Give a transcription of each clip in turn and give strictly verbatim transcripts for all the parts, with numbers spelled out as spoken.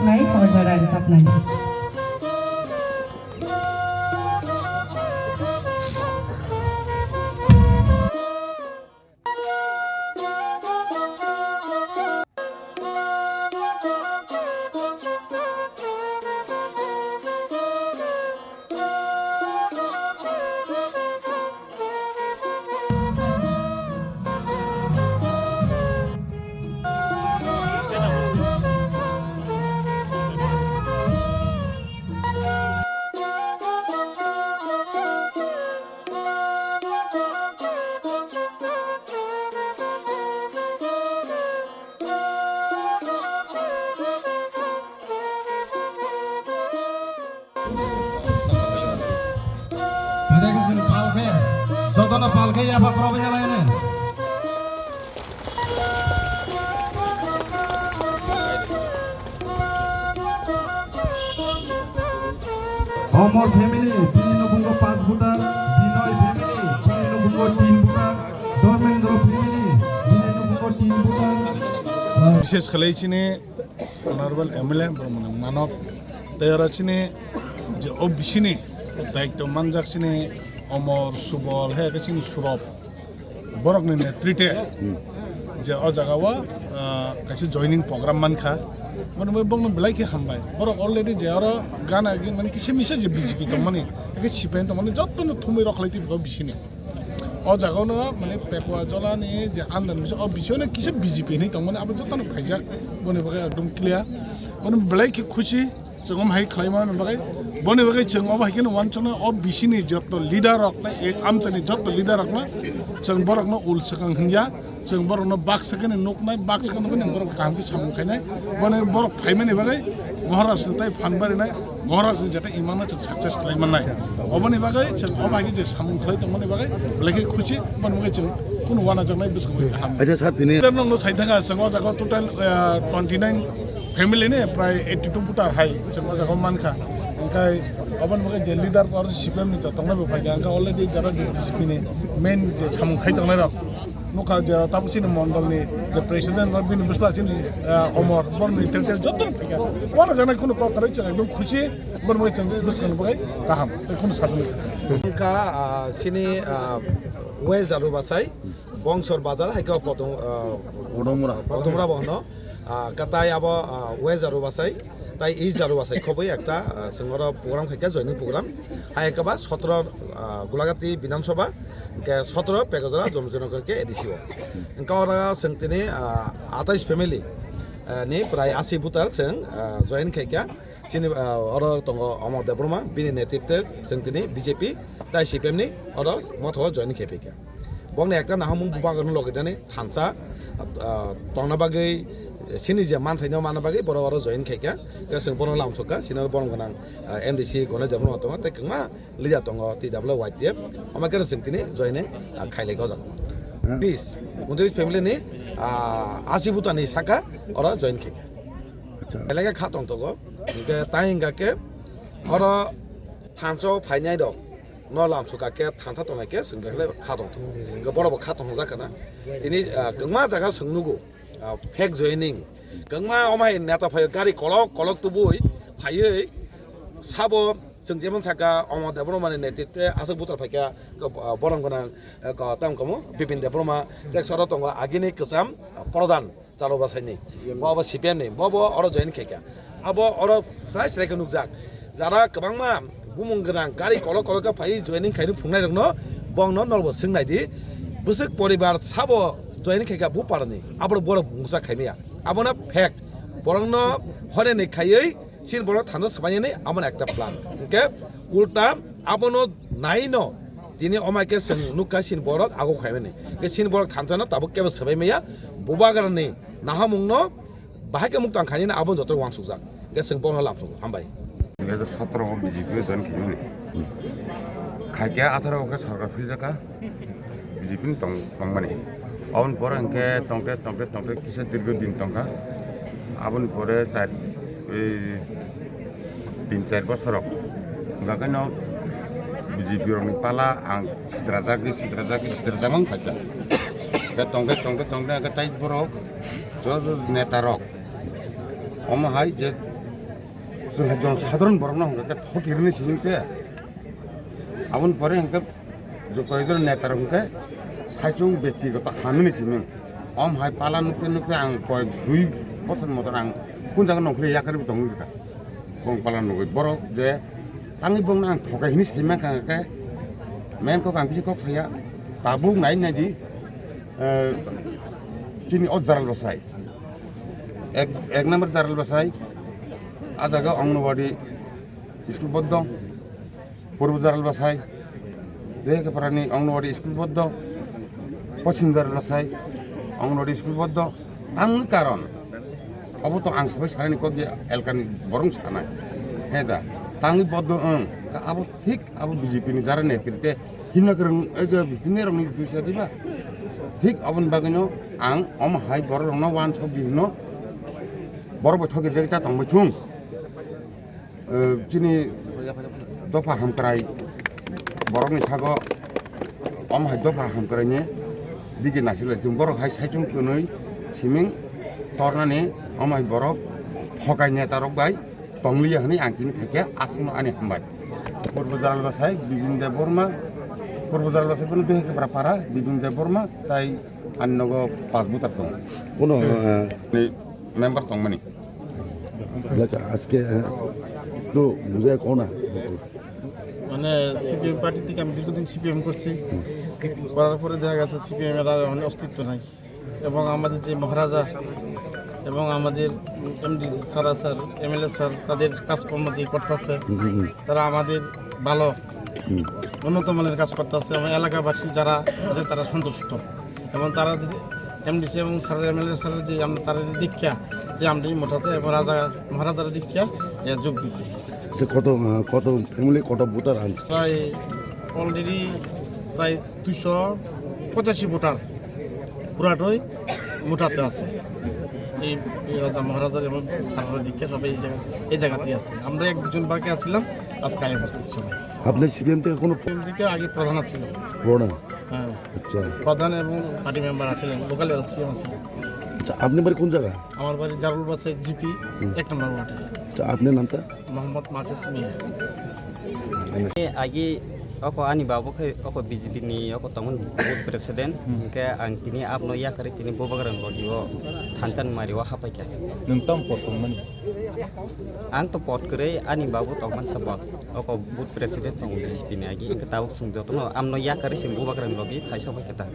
O jora rwchapnai. Jotono palkhe yapha khorokbai yalaino. Omor family, bini nukhungo panch voter, Binoy family, bini nukhungo tin voter, Dharmendra family, bini nukhungo tin voter. Bishesh khlai chini Honorable M L A Brahmanand Manok, tei oro chini je O B C ni daityo manjak chini Omor, Subol, hai khe chini Surop, borokni netrite je o jaga o, ah, kaisa joining program mankha, bono bai bokno belai khe hambai. Borok already je oro gana gini mani kisa misa je B J P tongmani, hai khe C P I M tongmani, jotono thumwi rwkhlai twi O B C ni. O jaga no mane Pekwa Jola ni je andar misa, o bisingo no kisa B J P hinwi tongmani, abo jotono phaijak, boni bagwi ekdom clear. Bono belai khe khusi, chwng omo hai khlaima bagwi. Boni bagwi chwng obo hai kheno uansukna, O B C ni joto leader rok tei e amchani joto leader rok no chwng borok no ul swkang hinya. Chwng borokno baksa khe nuknai, baksa khe nuknai, borok kaham khe samung khainai. Bono borok phaimani bagwi Maharaj ni tai phan barinai, Maharaj ni jata imangno chwng success khlai mannai. Oboni bagwi chwng o bagwi je samung khlai tongmani bagwi belai khe khusi, bono bagwi chwng kunu uanajaknai bwskango kaham. Acha sir, tini leader nokno sai thangkha, chwng o jaga total, ah, twenty nine family ni prai eighty two voter hai chwng o jaga mankha. Hwnkhe oboni bagwi je leader aro C P M ni joto tongnai bo phaikha, hwnkhe already jara je B J P ni main je samung khai tongnai rok. Nukha je tabuk chini mondol ni je president rok bini bwsla chini, eh, Omor, borni tel tel joto no phaikha. Uanajaknai kunu kok kwrwi chwng ekdom khusi, borni bagwi chwng bwskango bagwi kaham, tei kunu sasoni. Wngkha, ah, chini, ah, West Jarubasai, Bongsor Bazar, hai khe o Podom-, ah, Podumra. Podumra bo hwno. Ah, katai abo, ah, West Jarubasai. Tai East Jarubasai khobwi ekta, ah, chwng oro program khaikha, joining program. Hai khe ba sotro, ah, Gulagati Bidhan Sabha, hwnkhe sotro Pekajala Jomjinagar khe A D C o. Hwnkhe oro chwng tini, ah, atais family, ah, ni prai asi voter chwng, ah, join khaikha. Chini, ah, oro tongo Amar Debbarma, bini netrite chwng tini B J P tai C P M ni oro motho join khaiphaikha. Bokni ekta nahamung bubagrano logi dani thansa, ah, tongna bagwi, chini je manthaino manna bagwi borok oro join khaikha. Khe chwng bono lamsokha, chini borom gwnang, ah, M D C Ganesh Debbarma tongo, tei kwbangma leader tongo, T W Y T F, omo khe chwng tini join, ah, khailai o jaga. Hmm. Tris, untris family ni, ah, asi butani saka oro join khaikha. Acha. Belai khe kha tongthogo, hwnkhe tai hwnkha khe oro thansa o phainai rok. No lamsukha khe thansa tongnai khe chwng belai kha tongthogo. Hwnkhe borok bo kha tongthokjak khna. Tini, ah, kwbangma jaga chwng nugo, ah, fake joining. Kwbangma omo hai neta phaio gari kolok kolok tubui phaiwi sabo chwng jemon sakha Amar Debbarma ni netrite aswk buthar phaikha, ah, borom gwnang, ah, ko-, tamo kamo Bipin Debbarma, tei soro tongo agini kwcham, ah, Pradhan. Chalo basaini. Bo abo C P M ni. Bo bo oro join khaikha. Abo oro sai sai khe nukjak. Jara kwbangma bumung gwnang gari kolok kolok khe phai joining khaini phungnai rokno bongno nolbo swng nai di. Bwswk poribar sabo joining khaikha bu parani. Abo borok mungsa khaimaya. Abono fact. Borokno horeni khaiwi sin borok thanda swbainani abono ekta plan. Hwnkhe ulta abono naino tini omai khe chwng nukha chini borok ago khaimani. Khe chini borok thansa no tabuk kebo swbai maya. Bubagrani nahamungno bahai khe muktang khainani abo joto uansukjak. Khe chwng bono lamsugo. Hambai. Dui hajar sotoro o B J P o join khaimani. Khaikhe atharo o khe sorkar philjakha. B J P ni tong-, tongmani. Aboni pore hwnkhe tongte, tongte, tongte kisa dirgho din tongkha. Aboni pore char, ei, tin char bosor rok. Hwnkha khe no B J P rokni pala ang sitrajagwi, sitrajagwi, sitrajagwi wngkha khe. Hwnkhe tongte, tongte, tongte hwnkhe tai borok joto neta rok. Omo hai je Jon sadharon borokno hwnkha khe thokirwni simi se. Aboni pore hwnkhe je koyekjon netarok hwnkhe saichung bektigoto hanwni simi. Om hai pala nukte nukte ang koyek dui bosor moton ang kun jaga nongkhorwi yakarwi tongwi rwkha. Bong pala nugwi borok je tangwi bongno ang thokai hwnwi saimankha hwnkhe main kok ang kisi kok saya. Tabuk nai naidi, eh, chini o jaral bwsai. Ek, ek number jaral bwsai, a jaga Anganwadi school boddo, Purbo jaral bwsai, Dehkeparani Anganwadi school boddo, Poschim jaral bwsai, Anganwadi school boddo. Tamni karon, obo to ang sabai sanani kok je elkani borong sanai. He da, tangwi boddo wng, abo thik abo B J P ni jara netrite himna kwrwng, ego himnai rokni duisa diba? Thik aboni bagwino ang omo hai borok rokno uansuk di hino, borok bai thokirjak ta tongbai thung. Eh, chini dopha hamkrai borokni sago omo hai dopha hamkraini digi nasilai thung, borok hai saichung kwnwi siming tornani omo hai borok thokai netarok bai tongliya hwnwi ang tini khaikhe aswkno ani hambai. Purbo Jaral Bwsai Bibin Debbarma, Purbo Jaral Bwsai bono Dehkepra para Bibin Debbarma tai ani nogo pas butar tongo. Kono, eh, ni member tongmani. Like, আজকে, eh, একটু বুঝায় কও না। মানে CPM party থেকে আমি দীর্ঘদিন সিপিএম করছি, করার পরে দেখা গেছে সিপিএম এর আর মানে অস্তিত্ব নাই। এবং আমাদের যে মহারাজা এবং আমাদের MD sir sir, MLA sir, তাদের কাজকর্ম যে করতেছে, হুম, হুম, হুম। তারা আমাদের ভালো হুম। উন্নত মানের কাজ করতেছে এবং এলাকাবাসী যারা আছে তারা সন্তুষ্ট। এবং তারা যদি এমডিসি এবং স্যার, এমএলএ স্যার যে আমরা তারা দীক্ষা যে আমরা এই মঠাতে এবং রাজা মহারাজার দীক্ষা এ যোগ দিছি। আচ্ছা, কত, আহ, কত ফ্যামিলি, কত ভোটার আনছে? প্রায় অলরেডি প্রায় দুশো পঁচাশি ভোটার পুরাটাই মঠাতে আছে। এই, এই রাজা মহারাজার এবং স্যারের দীক্ষা সবাই এই জায়গা, এই জায়গাতেই আছে। আমরা এক দুজন বাকি আছিলাম, আজকে আগে বসছি সবাই। আপনি সিপিএম থেকে কোনো এদিকে আগে প্রধান আছিল। প্রধান? হ্যাঁ। আচ্ছা। প্রধান এবং পার্টি মেম্বার আছিলেন, লোকাল এলসিএম আছিলেন। আচ্ছা, আপনি বাড়ি কোন জায়গা? আমার বাড়ি জারুল বাচ্চা জিপি, হুম। এক নম্বর ওয়ার্ডে। আচ্ছা, আপনার নামটা? মোহাম্মদ মাহফুজ মিয়া। Agi oko ani babu khe oko B J P ni oko tongmani booth president, hmm, hingke ang tini abno yakarwi tini bubagrang logi o thansa ni mari o hapaikha. Nwng tamo pot tongmani? Ang to pot kwrwi, ani babu tongmani sa pot. Oko booth president tongo B J P ni agi, hingke tabuk chwng jotono amno yakarwi chwng bubagrang logi phaisa paikha ta.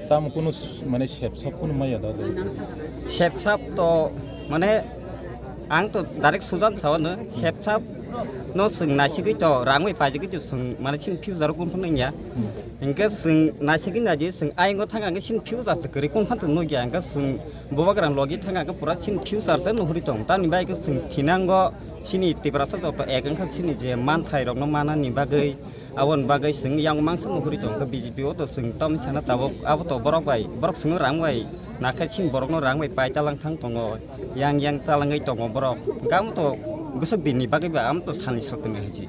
Tamo kunu s-, mane sepsap kunu maya da. Sepsap to mane ang to direct sujan sawano, sepsap no chwng naisigwi to rangwi paijagwi to chwng mane chini future o kunu phano wngya. Hmm. Hingke chwng naisigwi naidi chwng ayang o thang ang chini future se kwrwi kunu phano nukya, hingke chwng bubagrang logi thang ang pura chini future se nuhuri tong. Tamni bai khe chwng thinango chini Tiprasa joto ek wngkha chini je manthai rokno manani bagwi. Aboni bagwi chwng yang mangsa nuhuri tongkha B J P o to chwng tamni sana tabuk abo to borok bai, borok chwngno rang bai nakhe chini borokno rang bai pai talang thang tongo, yang yang talangwi tongo borok. Hwnkhe amo to bwswk dinni bagwi ba amo to salni saltwmwi hai se.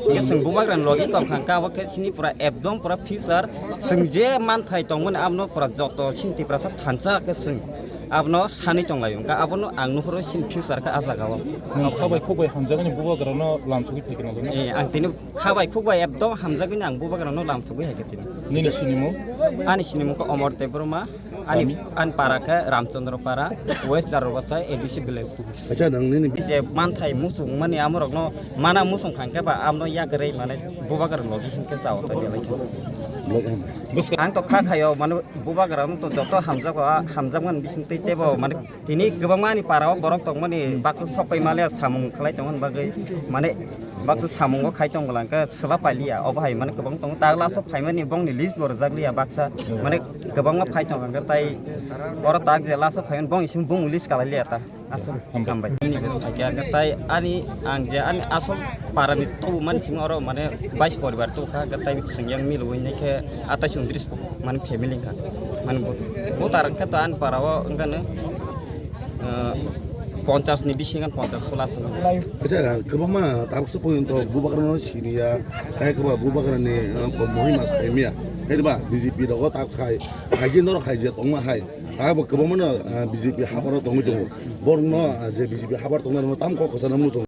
Hwnkhe chwng bubagrani logi tongkha hwnkhe abo khe chini pura ekdom pura future chwng je manthai tongmani abono pura joto chini Tiprasa thansa khe chwng abono sanwi tonglaio. Hwnkhe abono ang nuhuro chini future khe ah jagao. Nwng kha bai khuk bai hamjakgani bubagrano lamsogwi phaikhe nangkukna? Eh, ang tini kha bai khuk bai ekdom hamjagwini ang bubagrano lamsogwi hai khe tini. Nini sinimung? Ani sinimung khe Omor Debbarma, ani, kami? Ani para khe Ramchandra Para, West Jarobasa, A D C village. Acha, nang nini bi- Je manthai muchung mani amorokno mana muchung kha hwnkhe ba amno yakarwi mane bubagrano logi hwnkhe chao ta belai khe. Logi hwnkhe. Ang to kha khaio mane bubagrano to joto hamjago, a hamjakmani bising tei tebo mane Tini kwbangma ani para o borok tongmani baksa sok pai maliya samung khlai tongmani bagwi, mane baksa samungo khai tong bwla hwnkhe swla pailiya, obo hai mane kwbang tongo. Tak last o phaimani bongni list bo rwjak liya baksa, mane kwbangma phai tongo hwnkhe tai oro tak je last o phaimani bongni simi bumung list kalai liya ta. Aswk hambai. Hambai. Hwnkhe tai ani ang je ani asol para ni tobumani simi oro mane bais poribar tongkha, hwnkhe tai swng yang milwi nai khe atais undris mane family wngkha. Mane bo, bo tar wngkhe to ani para o wngkha no. Ah, ponchas ni bisingo ponchas plus wngkha. Acha, kwbangma tabuksa porjonto bubagrano siniya, hai kwbangma bubagrani, ah, mohima saimiya. Hai ba B J P rogo tak khai, hai je norok hai je tongma hai. Abo kwbangmano, ah, B J P habaro tongwi tongo. Borokno, ah, je B J P habar tongnai rokno tam kok kwchana muchung.